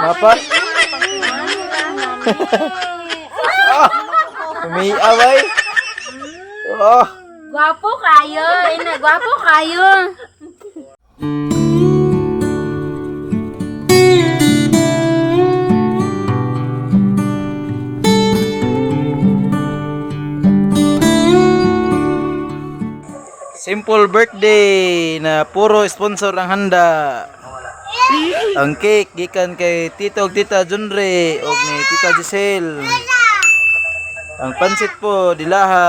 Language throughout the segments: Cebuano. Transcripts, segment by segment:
Mapa? Ah! Umiaway. Oh! Gwapo kayo. Ina, gwapo kayo. Simple birthday na puro sponsor ang handa. Ang cake gikan kay Tito ug Tita Junre ug ni Tita Giselle. Ang pansit po dilaha,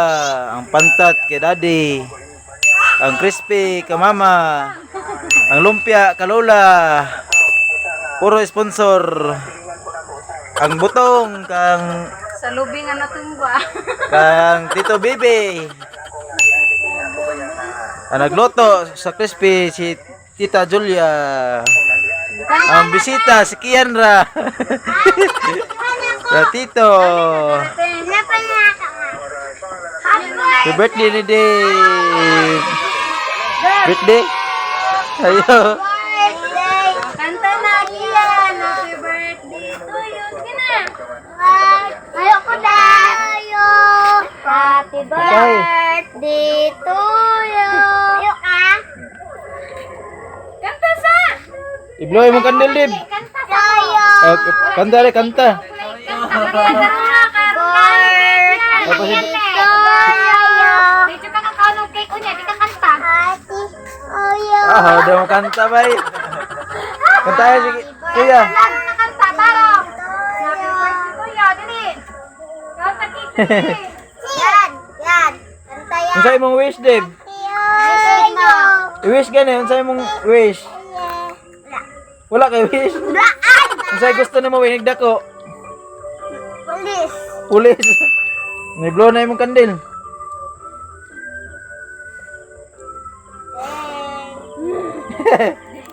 ang pantat kay Daddy. Ang crispy ka Mama. Ang lumpia ka Lola. Puro sponsor. Ang butong kang Sa lubi nga natungwa. kang Tito Bibi. Ang nagluto sa crispy si Tita Julia. Ang bisita si Kianra. Sa Tito. Happy birthday ni Dave. Birthday? Ayo. Kanta na, Kian. Happy birthday to you. Sige na. Ayoko na. Happy birthday to you. Ayoko. Kanta sa! Ibloy mo kandil, Dave. Kanta tayo. Oh, kanta rin, kanta. Kanta ka nga, Tapos, Dito ka kakaon cake unya, di ka kanta. Happy Oyo. ah, daw mo kanta, bay. Kanta sige, kuya. Tarong na kanta, tarong. Happy birthday to you, dili. Kanta cake, dili. Yan, yan. Kanta yan. Unsa imong wish, Dave? Wish mo. I-wish gani, unsa imong wish? Wala kay wish. Ay! Unsa gusto nimo winig dako? Pulis. Pulis. Ni-blow na imong kandil.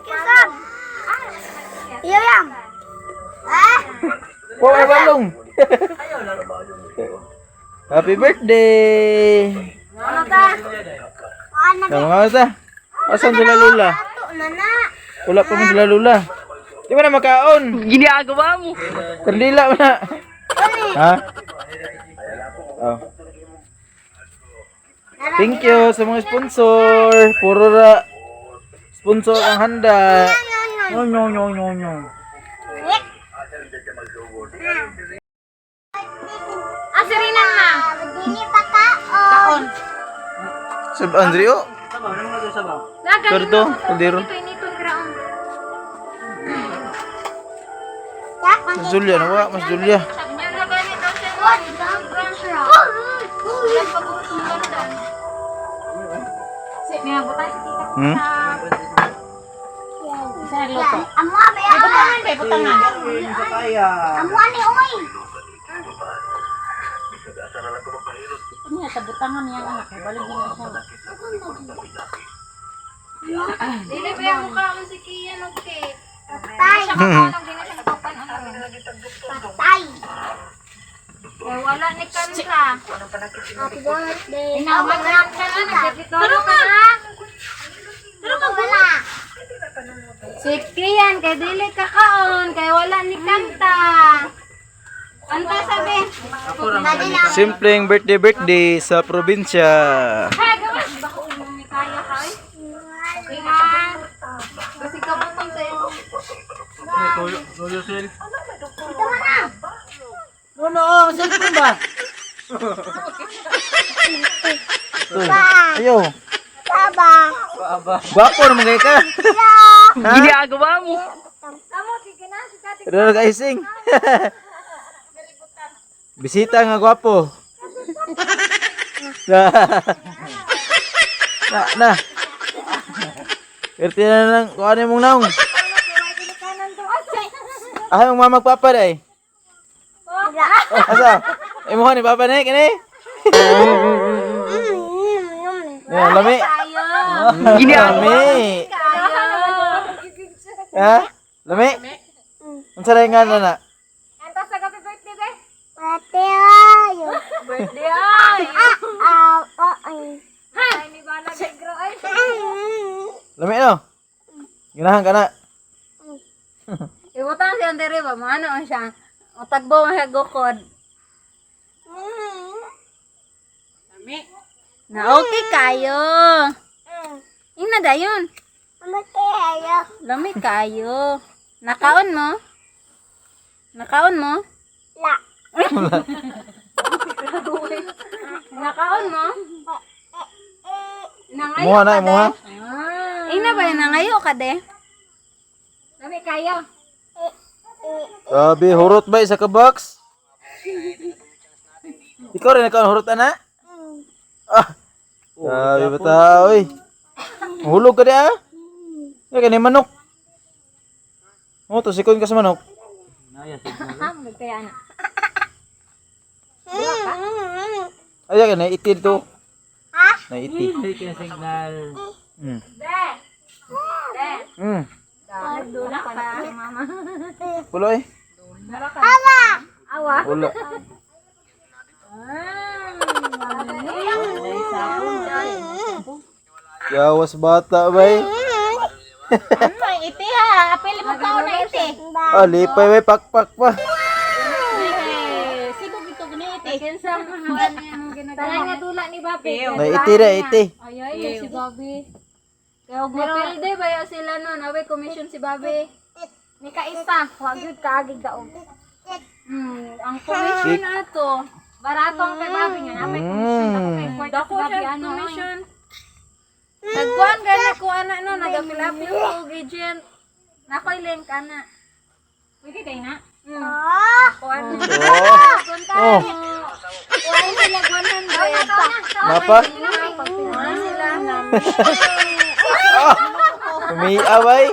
Kisag. Iyo lang. Ah! Wa may balong. Happy birthday. Ano ta? Ano Tama nga ta. Asan sila lula? to na na? Wala pa man sila lula. Di ba na makaon? Ginagawa mo. Kandila man na. Ha? Oh. Thank you sa mga sponsor. Puro ra sponsor ang handa. No, no, no, no, no. Ah, si Rina na. Dili pa kaon. Sab Andrio, Nagan Kardо, kaldero. Ito initon graon. Mas Julia na wa, mas Julia. Nya na ganito siya. Niya butang si tita ko sa sa nagluto. Amo ba yan? Butangan ba butangan. Amo ni oy. Niya sa butangan niya anak, balik din na siya. Dili ba yung mukha mo si Kian og cake? Patay. Siya kakaon di na siya nagpapan ano. Patay. Eh, wala ni kanta. Happy birthday. Inawagan ka na, nagdito ka na. Tara wala. Si Kian, kay dili ka kaon, kay wala ni kanta. Kanta sabi. Simpleng birthday birthday sa probinsya. Ha, gawas. Baka umong ni kaya ka eh. Okay na. Kasi kabutang sa iyo. No, no, cellphone ba? Ayo. Taba. Gwapo naman kayo ka. Ginagawa mo. Tamo, sige na, si Tati. Pero nag-icing. Bisita nga gwapo. Na, na, na. Perti na lang, kung ano yung mong naong. Ah, yung mama magpapa day. Asa? Imuha ni papa ni, kini? Yan, lami. Lami. Ha? Lami? Unsa ray nga na na? Kanta sa happy birthday, be. Patay ayo. Birthday ay. Ah, ah, ay. Ay, ni Bala Negro ay. Lami no? Ganahan ka na. Ibutang siya Buhaton diri ba maano man siya. O tagbo man siya gukod. Na okay kayo. Ingna dayon. Matayo. Lami kayo. Nakaon mo? Nakaon mo? La. Nakaon mo? Nangayo Muha na, ka de? muha. Ingna ba yun? Nangayo ka de? Lami kayo. Sabi, hurot ba isa ka box? Ikaw rin nakaon hurot ana? Ah. Sabi ba ta, oy. Hulog ka di ah. Ya kani manok. Oh, to sikon ka sa manok. Ha, magkaya na. Ay, kani iti to. Na iti. Signal. De! De! Dula ka. Mama. Pulo eh. Awa. Pulo. Yawas bata bay. Ay, iti ha. Apil mo ka na iti. Ah, lipay bay pakpak pa. Kinsa Tanan nga dula ni Babi. Na iti ra iti. Ay ay si Babi. Kaya og mapilde ba ya sila nun? Awe commission si Babi. Ni ka isa. Wa gyud kaagig daog. Ang commission ato. Baratong kay Babi nga napay Dako siya commission. Nagkuan gani ko ana no, nagapilapil ko og agent. Nakoy link ana. Pwede kay na. Kuan. Oh. Oh. Kuan sila 100. Napa? Pagpilda sila. Ah. Umiya bay.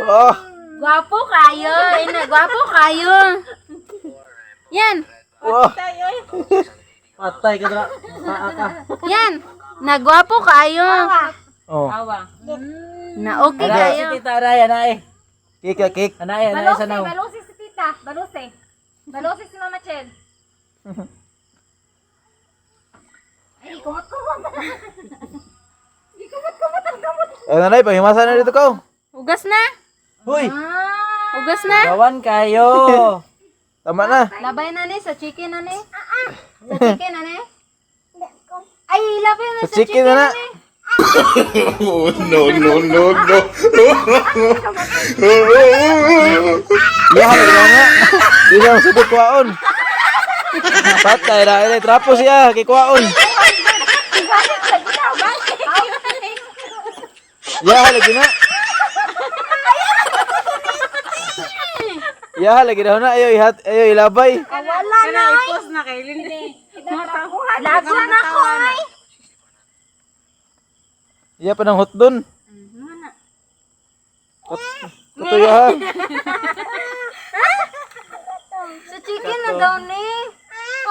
Oh. Gwapo kayo. Ina, gwapo kayo. Yan. Oh. Patay ka na. Paa ka. Yan. Nagwapo kayo. Oh. Na okay kayo. Tita Anay, anay. Cake ah, cake. Anay, anay sa now. Balose si tita. Balose. Balose si Mama Chen. Ay, kumot-kumot. Eh, nanay, pahimasa na dito ko. Hugas na. Hoy, Hugas na. Gawan kayo. tama na. Labay na ni sa chicken na ni. Sa chicken na ni. Ay, labay na Sa sa chicken chicken na na na. ni. Oh, no, no, no, no. Iya, lagi nga. Di siya masubot kuwaon. Patay na, ini trapo siya, kay kuwaon. Ya, lagi na. Ya, lagi na na ayo ihat, ayo ilabay. Wala na. Lago na ko ay. Iya pa ng hotdon. Katuyo ha. Sa chicken na daw ni.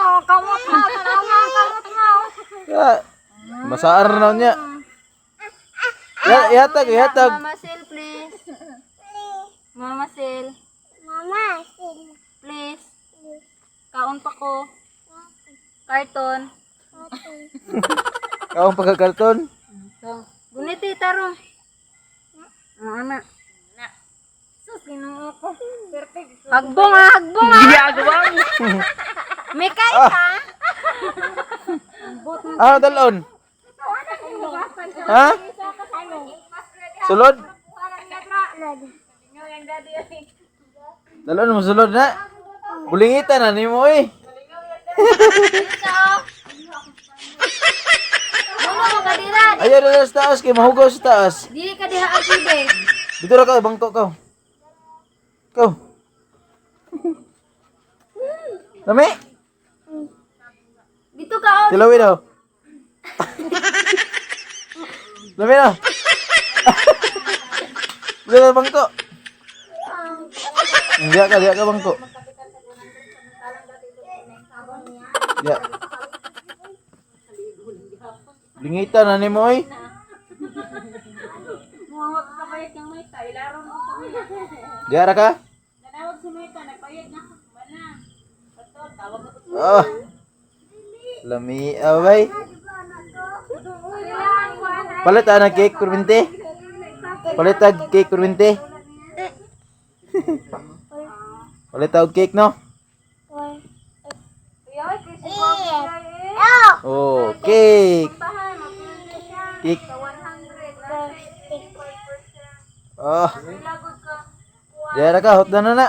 Oh, kamot na. Tanaw nga, kamot nga. Ya. Masaar na niya. Ya, ihatag, ihatag. Mama Sil, please. Mama Sil, Mama, sila. please. Kaon pa ko. Carton. Kaong pagkakarton. So, guniti tarong. Ang ana. Sus, ginoo ko. Perfect. Hagbong ah, hagbong ah. Ginagawa mo. Mikay ka. Ah, dalon. Ha? Sulod? Dalon mo sulod na. Bulingitan na nimo eh. Muno mo ka dira. Ayaw na sa taas kay mahugaw sa taas. Dili ka diha ang pwede. Dito ra ka bangko ka. Go. Dami. Dito ka oh. Tilawin daw. Dami na. Dito ka bangko. Diya ka, diya ka bangko. Diya. Lingitan na nimo oy. Diya ra ka? Oh. Lami abay. Palit ana cake kurwinte. Palit ag cake kurwinte. Palit og cake, no? Uy, kay si Bobby ay eh. Oh, cake. Puntahan, mapil na siya. Cake. Sa 100, nasa 85%. Oh, Lagod ka. diara ka, hotdan na na.